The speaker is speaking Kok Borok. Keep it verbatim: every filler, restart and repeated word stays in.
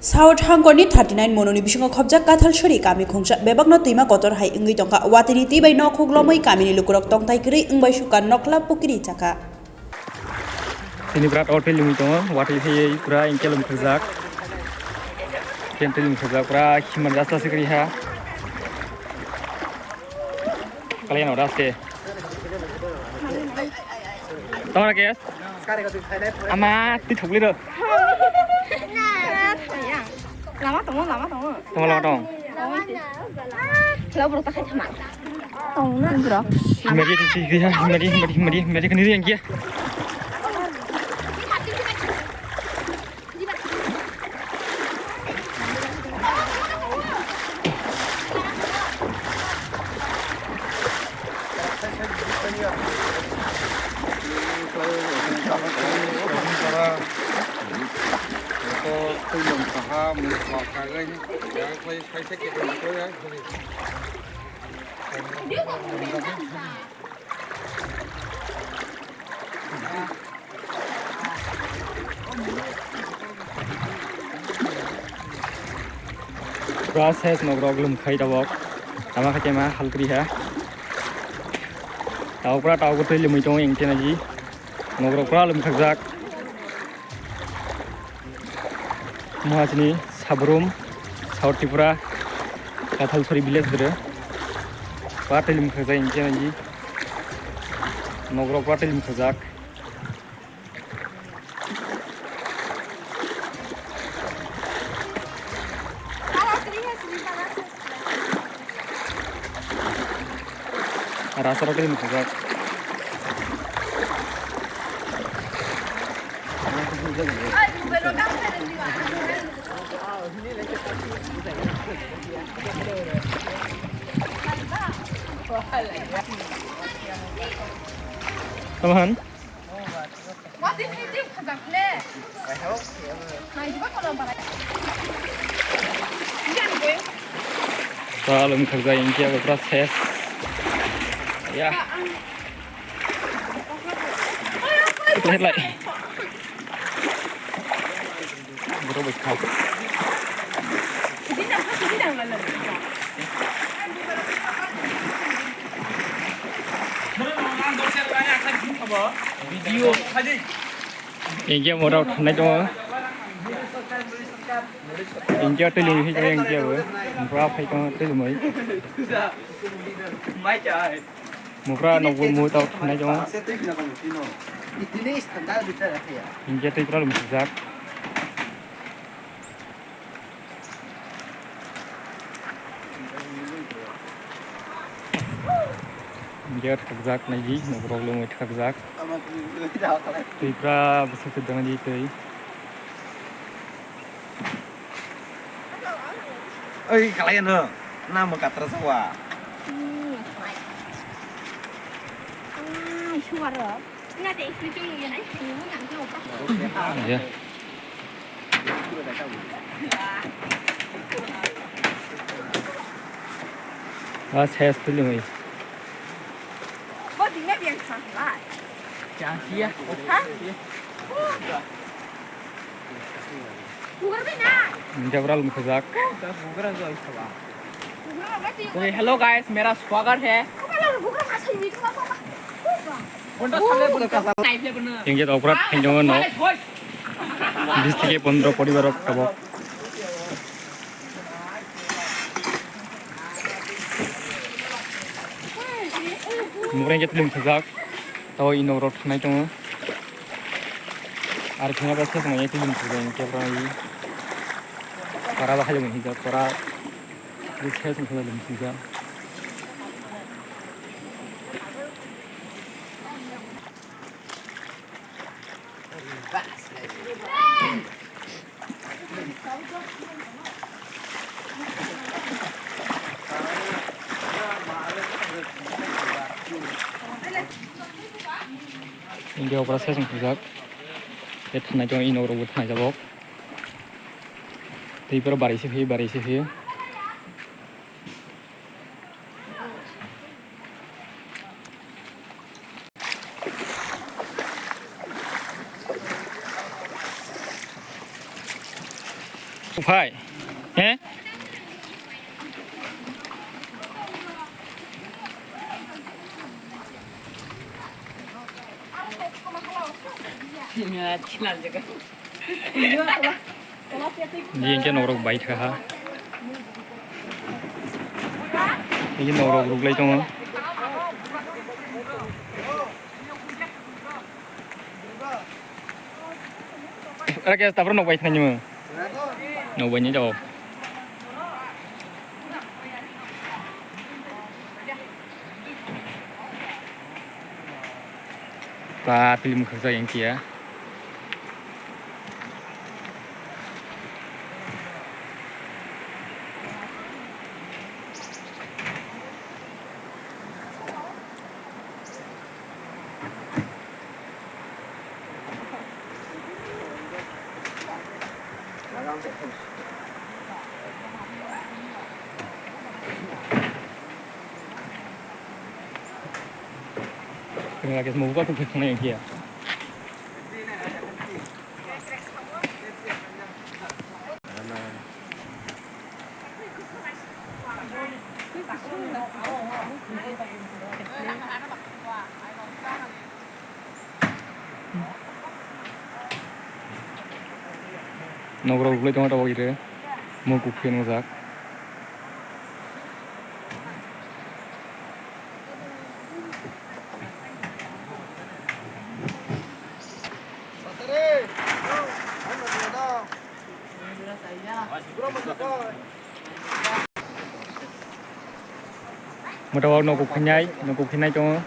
South Hangkorni thirty nine mononi bisingo khobjak Kathalsori kami khungsa bebakno twima kotor hai wngwi tongkha. Watini twi bai nok huklomwi kamini lukurok tongthai kwrwi wngbai sukha, nokla pukiri chakha. Tini bwrap o twi lwmwi tongo, watwi phaiwi pura engkelom khajak. Ken twi lwmwi khajak, pura himan jasta se kwrwi ha. Kalai no raste. Tong Rakesh. Ama twi thokli ro. Lama tongo, lama tongo. Tong lama tong. Lama borok ta khai thama. Tong na borok. Mari twi twi ha, mari mari mari mari kani yang kia. Pura ses nokrok lwmkhai tabok. Tama khe tema halkri ha. Tabok pura tabok twi lwmwi tongo engke naji. Nokrok pura lwmkhakjak. Mohasini Sabrum, South Tripura, Kathalsori village dere. Pura twi lwmkhakjak engke naji. Nokrok pura twi lwmkhakjak. Rasa roti ini juga. Teman. Pura lwmkhakjak engke abo pura ses. Ya. Itu headlight. Borok bai kha. Video. Engke morok thanai tongo. Engke twi lwmwi hwnwi tongo engke bo. Bwrap hai tongo twi lwmwi. Mukra nokbo mui tau thanai tongo. Hinkhe tei pura lwmsijak. Hinkhe thakjak naidi, nokrok lwmwi thakjak. Twi pura bwswk kwdwng di twi. Oi, kalai no. Na mo katra sawa. Hmm, kalai. Ah, suara. Ina de, itu cuma ya, nai. Ya. Ah, ses tu lima. Bo dingna biang sa, lai. Chang sia. Ha? Jabra lum khajak. Okay, hello guys, मेरा स्वागत है। Tingkhe okra thinjongo no. Bis theke pondro poribar rok tabok. Mureng ke tling khajak. Tao ino rok thanai tongo. Ar khina ba sesong ye tling khajak ke pra i. Para ba khajak hijak para. This has included in pizza. India opera session khajak. Tei thanai tongo ino rok bo thanai jabok. Tei ipor bari se phi, bari se phi. Phai. Eh? Jing ke norok bai kha ha. Ini norok ruklai tongo. Ora ke tapra nok bai thani mo. Nok bai ni jao. Ta film khakjak yang kia. Kena lagi semua buka tuh kena yang kia. Nokrok rwlai tongo tabok ire. Mokuk khe nwngjak. Motha o nokuk khinai, nokuk khinai tongo.